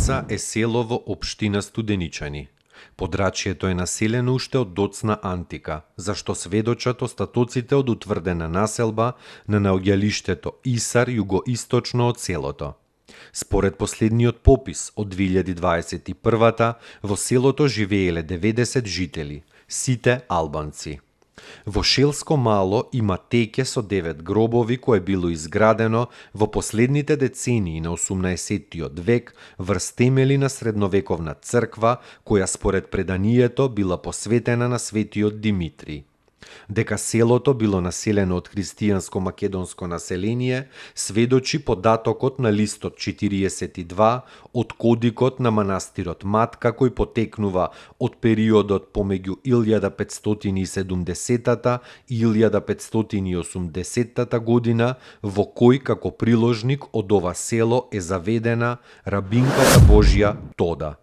Студеница е село во општина Студеничани. Подрачјето е населено уште од доцна антика, зашто сведочат остатоците од утврдена населба на наоѓалиштето Исар југоисточно од селото. Според последниот попис од 2021 во селото живееле 90 жители, сите албанци. Во Шелско мало има теќе со 9 гробови кое било изградено во последните децении на 18-тиот век врз темели на средновековна црква која според преданието била посветена на светиот Димитрий. Дека селото било населено од христијанско-македонско население, сведочи податокот на листот 42 од кодикот на манастирот Матка кој потекнува од периодот помеѓу 1570 и 1580 година, во кој како приложник од ова село е заведена рабинката Божја Тода.